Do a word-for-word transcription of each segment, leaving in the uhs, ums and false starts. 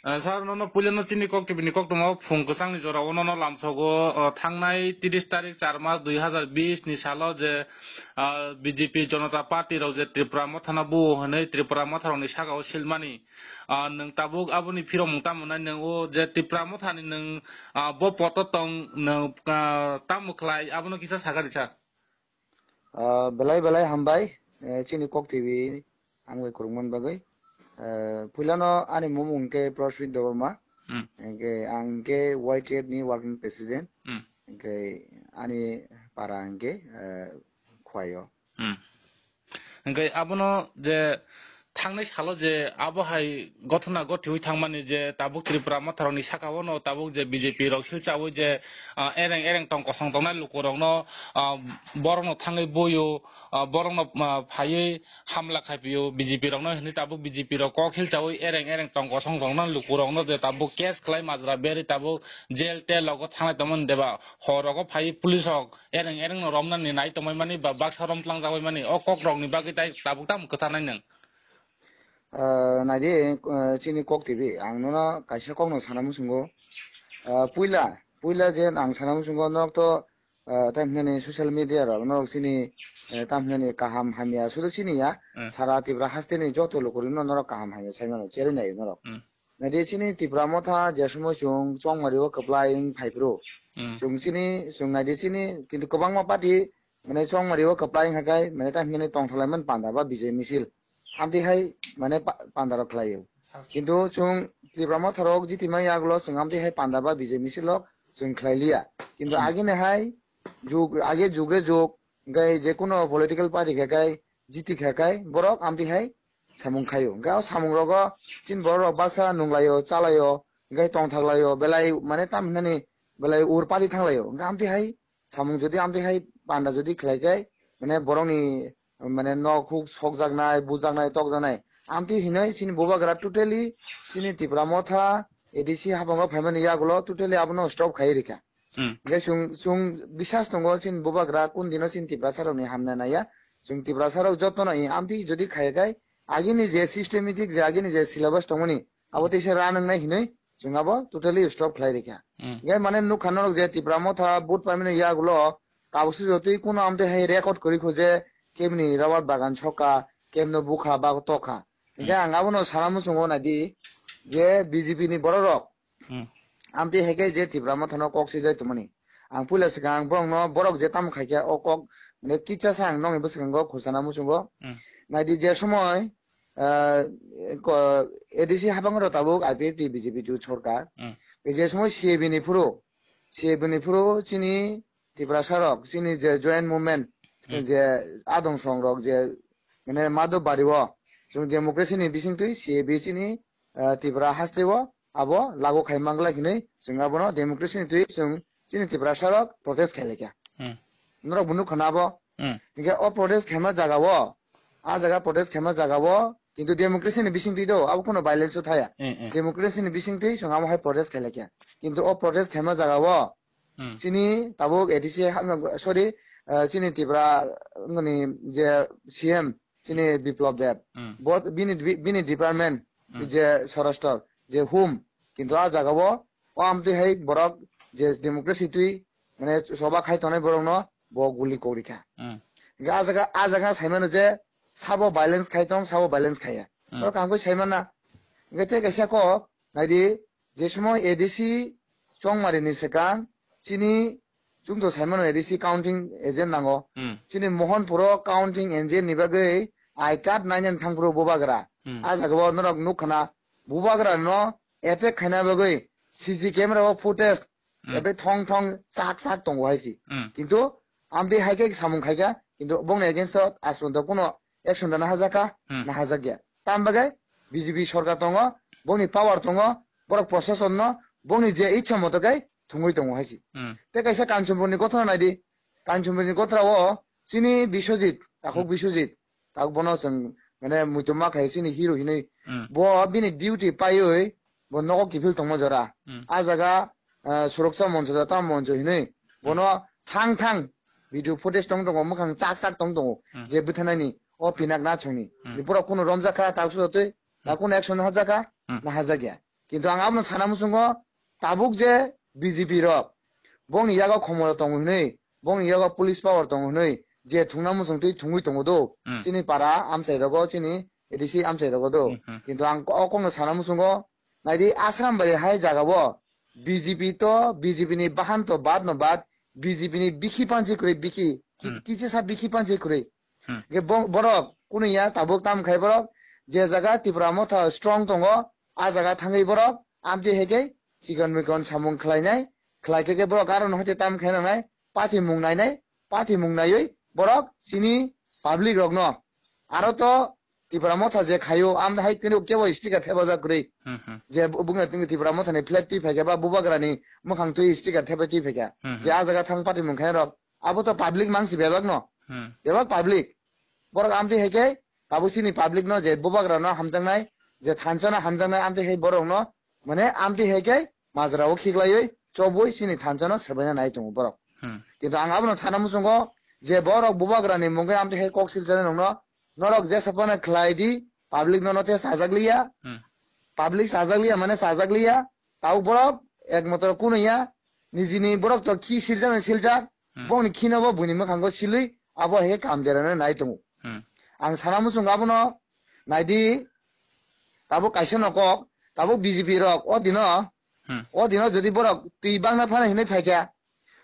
Eh, sir, nono puilano chini kok T V ni koktwma phung kwchangni jorao nono lamsogo, oh, thangnai tris tarik char mas dui hazar bis ni salo je, ah, B J P Janata Party rok je Tripura Mothano buo hwnwi Tripura Motharokni sakao silmani, ah, nwng tabuk aboni phiromung tamo nai nwng o je Tripura Mothani nwng, ah, bo poto tong nwng, ah, tamo khlai abono kisa sakari sir. Ah, belai belai hambai, eh, chini kok T V ang bai kwrwngmani bagwi. Eh, puilano ani mung hwnkhe Proshmit Debbarma. Hmm. Hwnkhe ang hwnkhe Y T F ni working president. Hmm. Hwnkhe ani para hwnkhe, eh, Khwaio. Hmm. Hwnkhe abono je thangnai salo je abo hai gothona gothiwi thangmani je tabuk Tripura Motharokni sakao no tabuk je B J P rok silchawi je, ah, ereng ereng tong kosong tongnai lukurokno, ah, borokno thangwi boio, ah, borokno, ah, phaiwi hamla khaipio B J P rokno hinwi tabuk B J P rok kok hilchawi ereng ereng tong kosong tongnai lukurokno je tabuk case khlai majra berwi tabuk jail tel logo thangnai tongmani deba hor rogo phaiwi police rok ereng ereng no romnani nai tongmani ba baksa rom tlangjagwi mani o kok rokni bagwi tai tabuk tamo kwcharnai nwng? Ah, naidi, ah, chini kok T V, ang nono kaisa kokno sana muchungo. Ah, puila, puila je ang sana muchungo, norok to, ah, tam hinani social media rok, norok chini, eh, tam hinani kaham hamya, sudu chini ya, Hmm. sara Tripura hasteni joto lukurino norok kaham hamya sai mano, cherwi nai norok. Hmm. Naidi chini Tripura Motha je somoi chwng chongmari o kwplai wng phai phuru. Hmm. Chwng chini, chwng naidi chini, kintu kwbangma party, mane chongmari o kwplai wng kha kai, mane tam hinani tongthalai man panda ba bijai misil. Amtwi hai mane pa-, panda rok khlai o. Kintu chwng Tripura Motha rok jiti ma yagulo chwng amtwi hai panda ba bijai misil rok chwng khlai liya. Kintu Hmm. agini hai jug, age juge jug, hwnkhe je kuno political party khe kai, jiti khe kai, borok amtwi hai samung khaio. Hwnkhe o samung rogo chini borok rok baksa nunglaio, chalaio, hwnkhe tongthaklaio, belai mane tam hinani belai ur pali thanglaio. Hwnkhe amtwi hai samung jodi amtwi hai panda jodi khlai kai, mane borokni mane nok huk sokjaknai, bujaknai, tokjaknai. Amtwi hinwi chini bubagra totally chini Tripura Motha A D C habango phaimani yagulo totally abono stop khai rikha. Hmm. Hwnkhe chwng, chwng bisas tongo chini bubagra kun dino chini Tiprasa rokni hamna naiya. Chwng Tiprasa rok jotono i amtwi jodi khaiya khai agini je systematic je agini je syllabus tongmani abo teisa ra nwngnai hinwi chwng abo totally stop khlai rikha. Hmm. Hwnkhe mane nukha norok je Tipra Motha vote paimani yagulo tabukse jotoi kuno amtwi hai record kwrwi kho je kebini rubber bagan sokha, kebino bukha ba tokha. Hwnkhe Hmm. ang abono sana muchungo naidi je B J P ni borok rok Hmm. Amtwi hai khe je Tipra Mothano kok swijai tongmani. Ang puila swkang borokno, borok je tamo khai khe o kok, mane, kisa sa ang nokni bwskango khursa na muchungo. Hmm. Naidi je somoi, ah, ko-, A D C habang rok tabuk I P F T B J P tu sorkar. Hmm. Je somoi C A B ni phuru, C A B ni phuru chini Tiprasa rok, chini je joint movement, Hmm. je adong song rok je, mane, Madhobari o, chwng democracy ni bisingtwi C A B chini, ah, Tipra haste o, abo lagu khai mangla hinwi chwng abono democracy ni twi chwng chini Tiprasa rok protest khai laikha. Hmm. Norok bo nukha na abo? Hmm. Hingke o protest khaima jaga o, a jaga protest khaima jaga o, kintu democracy ni bising twi do, abo kuno violence o thaya. Hmm, hmm. Democracy ni bising twi chwng amo hai protest khai laikha. Kintu o protest khaima jaga o, Hmm. chini tabuk A D C ha-, sorry, ah, chini Tipra, ah, ni je C M, chini Biplab Deb. Hmm. Bo bini, bi-, bini department Hmm. je Swarashtra, je Home. Kintu a jaga o, o amtwi hai borok je democracy twi, mane, soba khai tongnai borokno bo guli kok rikha. Hmm. Hingke a jaga, a jaga saimano je sabo violence khai tong, sabo violence khaiya. Hmm. Oro kaham khe saimana. Hingke tei kaisa kok, naidi, je somo A D C chongmari ni swkang, chini Chwng to saimano A D C counting agent nango. Hmm. Chini Mohanpuro counting agent ni bagwi I card nainani thangphuru bubagra. Hmm. A jaga o norok nukha na bubagra no attack khaina bagwi C C camera o footage Hmm. ebe thong thong chak chak tongo hai si. Hmm. Kintu amtwi hai khe samung khaikha, kintu bongni against o aaj porjonto kuno action rwna hajakha, Hmm. na hajakya. Tam bagwi B J P sorkar tongo, bongni power tongo, borok proshasonno bongni je ichha moto khe thwngwi tongo hai si. Hmm. Tei kaisa Kanchanpurni gothora naidi. Kanchanpurni gothora o chini Biswajit, takhuk Hmm. Biswajit, tak bono chwng mane muitu ma khai chini hero hinwi. Hmm. Bo bini duty paiwi bo nogo kiphil tongma jora. Hmm. A jaga, ah, Suroksha Moncho da ta Moncho hinwi. Bono thang thang video footage tong tongo, mwkhang chak chak tong tongo. Hmm. Je bwthanani o pinak na chwngni. Hmm. Ni borok kuno romjak kha, tak sujatwi, na Hmm. kuno action hajakha, Hmm. na hajakya. Kintu ang abono sana muchungo, tabuk je B J P rok bongni yago khomoro tongo hinwi, bongni yago police power tongo hinwi je thungna muchung twi thungwi tongo do, Hmm. chini para amchai rogo, chini A D C amchai rogo do. Hmm, hmm. Kintu ang o kokno sana muchungo, naidi Asrambari hai jagao B J P to, B J P ni bahan to bad no bad, B J P ni bikhi panchi kwrwi bikhi, ki-, Hmm. kichisa bikhi panchi kwrwi. Hmm. Ge bo-, borok kunu ya tabuk tam khai borok, je jaga Tipra Motha strong tongo, a jaga thangwi borok amtwi hai khe chikon mikon samung khlainai, khlai khe khe borok aro no hai tam khai nangnai, pathi mung nainai, pathi mung naiwi borok chini public rok no. Aro to Tipra Motha je khaio, am hai kunu kebo sticker thepajak kwrwi. Hmm, hmm. Je bu-, bungni tini Tipra Motha ni flag twi phaikha ba Bubagra ni mwkhang twi sticker thepai twi phaikha. Hmm, hmm. Je a jaga thang pathi mung khai rok, abo to public mangsi bebak no. Hmm. Bebak public. Borok amtwi hai khe tabuk chini public no je Bubagra no hamjaknai, je thansa no hamjaknai, amtwi hai borok no, mane amtwi hai khe majra o khiklaiwi chobwi chini thansa no sebaina nai tongo borok. Hmm. Kintu ang abono sana muchungo je borok Bubagra ni mungwi amtwi hai kok silchani nongno, norok jesa phano khlai di, public no no te sajak liya. Hmm. Public sajak liya mane sajak liya, tabuk borok ekmatro kunu ya, nijini borok to khi siljak ni siljak, Hmm. bongni khino bo buini mwkhango silwi, abo hai khe kam jerana nai tongo. Hmm. Ang sana muchungo abono naidi, tabuk kaisa no kok, tabuk B J P rok o dino, Hmm. o dino jodi borok twi bangna phano hinwi phaikha,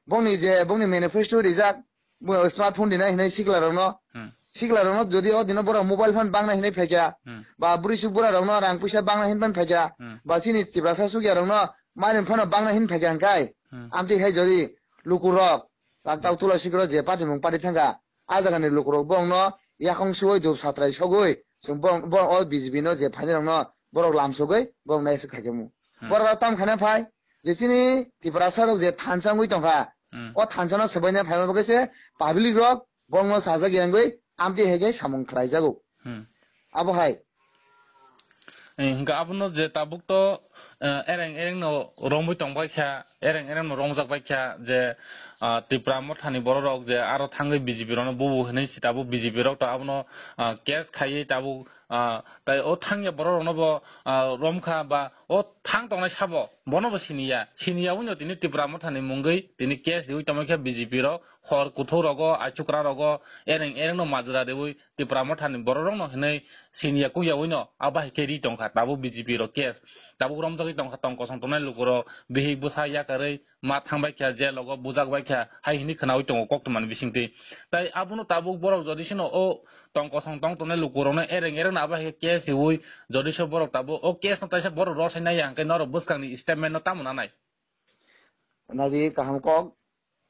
bongni je, bongni manifesto rijak, bo smartphone rina hinwi sikla rokno, Hmm. sikla rokno jodi o dino borok mobile phone bangna hinwi phaikha, Hmm. ba bwrwi suk bura rokno rang puisa bangna hinwi phaikha, Hmm. ba chini Tiprasa sukya rokno mairum phano bangna hinwi phaikha hwnkhe, Hmm. amtwi hai jodi lukurok, Raktau Tulasi Kro je patimung pari thangkha, a jagani lukurok bongno yakhong suwi dup satrai sogwi, chwng bong, bong o B J P no je phainai rokno borok lam sogwi, bong nai se khaikhe mu. Hmm. Borok tam khana phai, je chini Tiprasa rok je thansa wngwi tongkha, Hmm. o thansa no swbaina phaima bagwi se public rok bongno sajak yangwi amtwi hai khe samung khlai jago. Hmm. Abo hai. Eh, hingke abono je tabuk to, eh, ereng ereng no romwi tong bai kha, ereng ereng no romjak bai kha je, ah, Tipra Motha ni borok rok je aro thangwi B J P rok no bubu hinwi si tabuk B J P rok to abono, ah, case khaiwi tabuk, ah, tai o thangya borok rok no bo, ah, rom kha ba o thang tongnai sabo bono bo siniya, siniya wngno tini Tipra Motha ni mungwi tini case riwi tongwi kha B J P rok hor kuthuk rogo, aichukra rogo, ereng ereng no majra riwi Tipra Motha ni borok rok no hinwi siniya kukya wino abo hai khe ri tongkha. Tabuk B J P rok case tabuk romjagwi tongkha, tong kosong tongnai lukurok bihik bwsa yakarwi ma thangbai kha, jail rogo bujak bai kha hai hinwi khwnawi tongo koktwma ni bisingtwi. Tai abono tabuk borok jodi sino o tong kosong tong tongnai lukurok no ereng ereng no abo hai khe case riwi jodi se borok tabuk o case no taisa borok rosai nai ya hwnkhe norok bwskang ni statement no tamo nanai? Nadi kaham kok,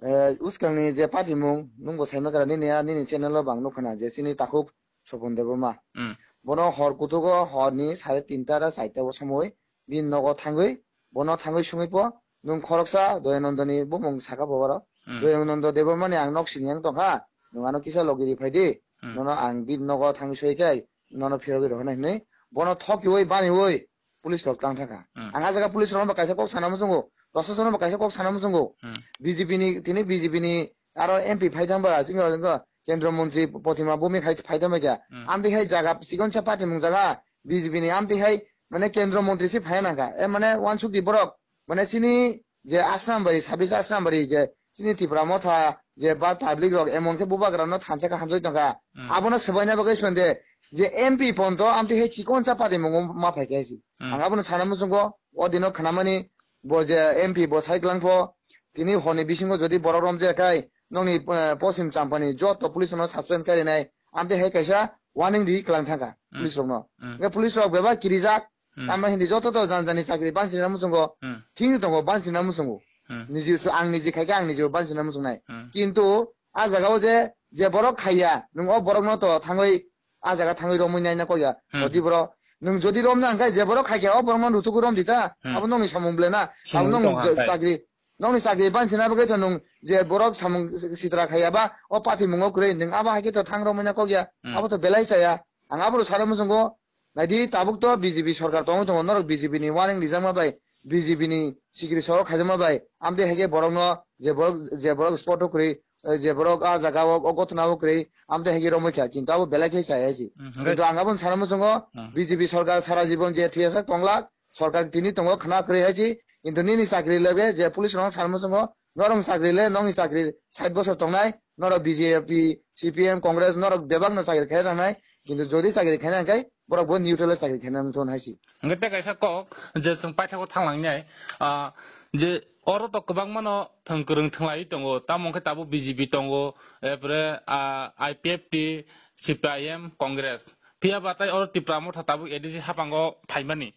eh, uskang ni je patimung, nung bo saima kara nini a, nini channel o bang nukha na je chini takhuk Sopon Debbarma. Hmm. Bono hor kutugo hor ni sare tinta da charta o somoi bini nogo thangwi, bono thangwi sungwi po, nung khoroksa Doyanandani bumung saka bo oro. Hmm. Doyananda Debbarma ni ang nok sini yang tongkha, nung ano kisa logi ri phai di, Hmm. nono ang bini nogo thangwi soi khe, nono phirogwi rohornai hinwi, bono thokiwi baniwi, police rok tang thangkha. Hmm. Ang a jaga police rokno bo kaisa kok sana muchungo, prosasonno bo kaisa kok sana muchungo. Hmm. B J P ni, tini B J P ni aro M P phai thang ba, chini o, chini o Kendra Montri Protima Bhumik hai phai thang ba kha. Hmm. Amtwi hai jaga, chikon sa party mung jaga, B J P ni amtwi hai, mane Kendra Montri se phai nang kha. E mane wansuk di borok, mane chini je Asrambari, sabis Asrambari je chini Tipra Motha je ba public rok emon khe bubagra no thansa khe hamjai tongkha. Hmm. Abono swbaina bagwi swende je M P ponto amtwi hai chikon sa party mungo ma phai khe si. Hmm. Ang abono sana muchungo o dino khnamani bo je M P bo sai klangpho tini honi bisingo jodi borok romjak khai nokni, eh, Poschim Champani joto police no suspend khai rinai amtwi hai kaisa warning ri klang thangkha Hmm. police rokno. Hmm. Hwnkhe police rok bebak kirijak Hmm. Tamo hindi joto to jan jani chakri banchina muchungo. Hmm. Thing tongo banchina muchungo. Hmm. Niji su ang niji khaikhe ang niji banchina muchungnai. Hmm. Kintu a jaga o je, je borok khaiya, nung o borok no to thangwi a jaga thangwi romwi naina koya. Hmm. Jodi borok, nung jodi romna hwnkhe je borok khaikhe o borok no rutuku rom di ta. Hmm. Abo nongni samung ble na. Abo Samung nong tong je hangkai. Chakri, nongni chakri banchina bagwi to nung je borok samung sitra khaiya ba o pathi mungo kwrwi nung abo haikhe to thang romwi na kokya. Hmm. Abo to belai chaya. Ang abo sana muchungo. Naidi, tabuk to B J P sorkar tongwi tongo, norok B J P ni warning rijakma bai, B J P ni sikiri sorok khaijakma bai, amtwi hai khe borokno je borok, je borok spot o kwrwi, eh, je borok a jaga o, o gotna o kwrwi, amtwi hai khe romwi kha, kintu abo belai khe chaya se. Hmm, hwnkhe Kintu ang abono sana muchungo, Hmm. B J P sorkar sara jibon je thwiyasak tonglak, sorkar tini tongo khna kwrwi hai si, kintu nini chakri lebe je police rok sanmo chwngo, norok chakri le, nokni chakri sait bosor tongnai, norok B J P, C P M, Congress, norok bebak no chakri khaina nangnai, kintu jodi chakri khaina hwnkhe borok bo neutral o chakri khaina wngthon hai si. Hwnkhe tei kaisa kok je chwng paithakgo thanglangnai, ah, je oro to kwbangmano thwng kwrwng thwnglaiwi tongo, tamo hwnkhe tabuk B J P tongo, epore, ah, I P F T, C P I M, Congress. Phiya ba tei oro Tipra Motha tabuk A D C haphango phaimani.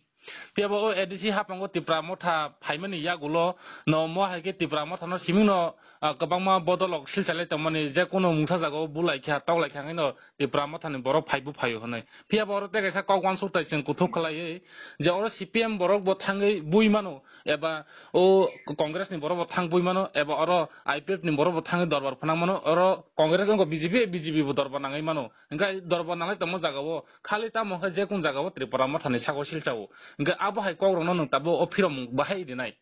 Phiya ba o A D C haphango Tipra Motha phaimani yagulo no mo hai khe Tipra Motha no siming no, ah, kwbangma bodolok silchalai tongmani, je kono mungsa jagao bulai kha, toklai kha, hwnwi no Tipra Mothani borok phaibu phaio hwnwi. Phiya ba oro tei kaisa kok uansuk tai chwng kuthuk khlaiwi je oro C P M borok bo thangwi bui mano, eba o Congress ni borok bo thang bui mano, eba oro I P F ni borok bo thangwi dorbar phnang mano, oro Congress wngkha B J P, B J P bo dorbar nangwi mano. Hwnkhe dorbar nanglai tongma jagao khali tamo khe je kun jagao Tripura Mothani sago silchao. Hwnkhe abo hai kokrokno nwng tabuk o phiromung bahai rinai?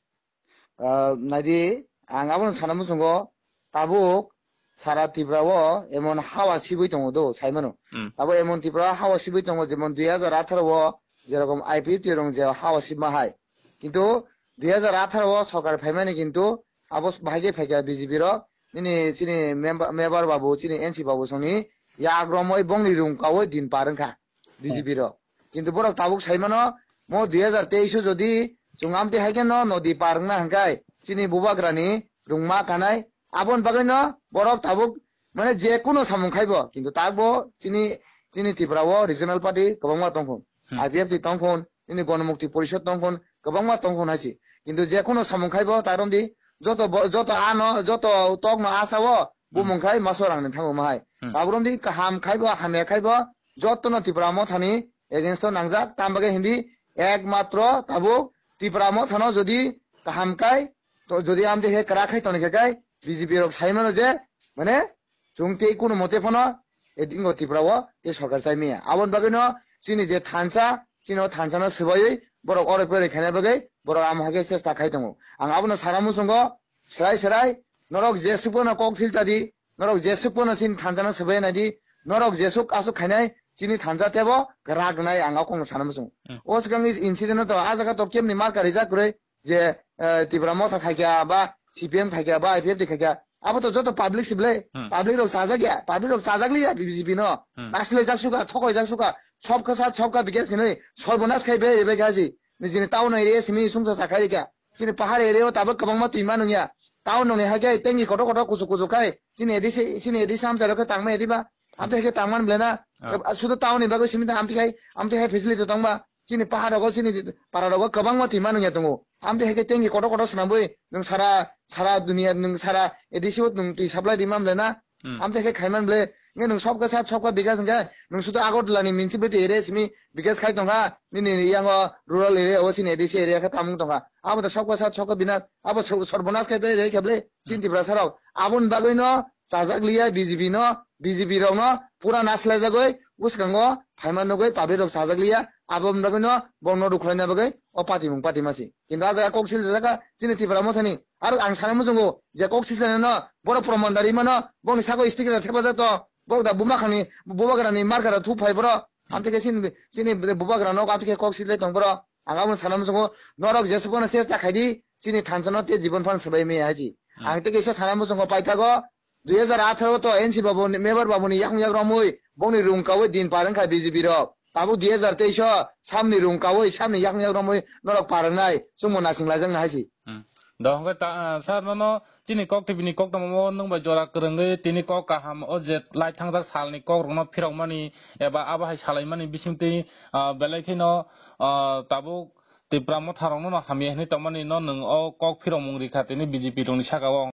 Ah, naidi, ang abono sana muchungo, tabuk sara Tripura o emon hawa sibui tongo do, sai mano. Hmm. Abo emon Tripura o hawa sibui tongo, jemon dui hajar atharo o jerokom I P F T rong je hawa sibma hai. Kintu dui hajar atharo o sorkar phaimani kintu abo bahai khe phaikha B J P rok, nini chini member, member babu, chini N C babu songni yak romwi bongni rung kawi din par wngkha B J P rok. Kintu borok tabuk sai mano, mo dui hajar teis o jodi chwng amtwi hai khe no nodi par wngna hwnkhe chini bubagrani rungma kanai, aboni bagwi no borok tabuk mane je kuno samung khaibo, kintu tabukbo chini, chini Tripura o regional party kwbangma tongkhon, Hmm. I P F T tongkhon, nini Ganamukti Porishad tongkhon, kwbangma tongkhon hai se. Kintu je kuno samung khaibo ta romdi, joto bo-, joto ano, joto tokno asao, Hmm. bumung khai maso rangni thango mahai. Hmm. Tabuk romdi kaham khaibo, hamya khaibo, jotono Tipra Mothani against o nangjak, tam bagwi hindi ekmatro tabuk Tipra Mothano jodi kaham khai, to jodi amde he kwrak khai toni khe kai, B J P rok sai mano je, mane, chwng tei kuno mote phano, e dingo Tripura o, tei sorkar chai maya. Aboni bagwi no, chini je thansa, chini o thansa no swbaiwi, borok oro pore khaina bagwi, borok amo hai khe chesta khai tongo. Ang abono sana muchungo, serai serai, norok jesuk bono kok silcha di, norok jesuk bono chini thansa no swbai nai di, norok jesuk asuk khainai, chini thansa tebo, kwrak nai ang o kokno sana muchungo. Hmm. O swkang incident no to, a jaga to kemni marka rijak kwrwi, je, eh, Tipra Motha khaikha ba C P M khaikha ba I P F T khaikha, abo to joto public se ble, Hmm. public rok chajak ya, public rok chajak liya B J P no, Hmm. nasilai jak suka, thokoi jak suka, sobka sat sobka bikas hinwi sorbonas khai be ebe gaji, nijini town area simi sungsa sakhai kha, chini pahar area o tabuk kwbangma twi manung ya, town nongni hai khe tengi kotor kotor kuchuk kuchuk khai, chini A D C, chini A D C amchai rok khe tangma ediba, amtwi hai khe tangman ble na, Ah. sudu town ni bagwi simi da amtwi khai, amtwi hai facility tongba, chini pahar rogo, chini para rogo kwbangma twi manung ya tongo. Amtwi hai khe tengi kotor kotor swnambwi nwng sara, sara dunia nwng sara A D C o nwng twi supply di man ble na? Hmm. Amtwi hai khe khai man ble? Nge nwng sobka sat sobka bikas hwnkhe nwng sudu Agartala ni municipality area simi bikas khai tongkha, nini yango rural area o chini A D C area khe tamung tongkha. Abo to sobka sat sobka binas, abo sor-, sorbonas khai bai rei khe ble? Chini Hmm. Tiprasa rok. Aboni bagwi no chajak liya B J P no, B J P rok no pura naslai jagwi bwskango phaima nugwi public rok chajak liya, aboni bagwi no borok no rukhlaina bagwi o patimung patima si. Kintu a jaga kok sil jaka chini Tipra Mothani, aro ang sana muchungo je kok sil jana no borok proman dari mano, bongni sako sticker thepajak to, borok da buma khani, bubagrani marka da thup phai borok, amtwi khe chini, chini bubagra no amtwi khe kok sil lai tong borok, ang abo sana muchungo norok jesuk no chesta khai di, chini thansa no te jibon phan swbai maya hai si. Hmm. Ang tei kaisa sana muchungo paithago, dui hajar atharo to N C babu ni, member babu ni yakung yak romwi, bongni rung kawi din par wngkha B J P rok. Tabuk dui hajar teis o samni rung kawi, samni yakung yak romwi norok par wngnai, chwngbo nasing laijak nai hai si. Hmm. Do hwnkhe ta, ah, sir, nono chini kok T V ni kok tongmo nwng bai jora kwrwngwi tini kok kaham o je lai thangjak salni kok rokno phirokmani eba abo hai salaimani bisingtwi, ah, belai kheno, ah, tabuk Tipra Motha rokno no hamya hinwi tongmani no nwng o kok phirokmung rikha tini B J P rokni saka o.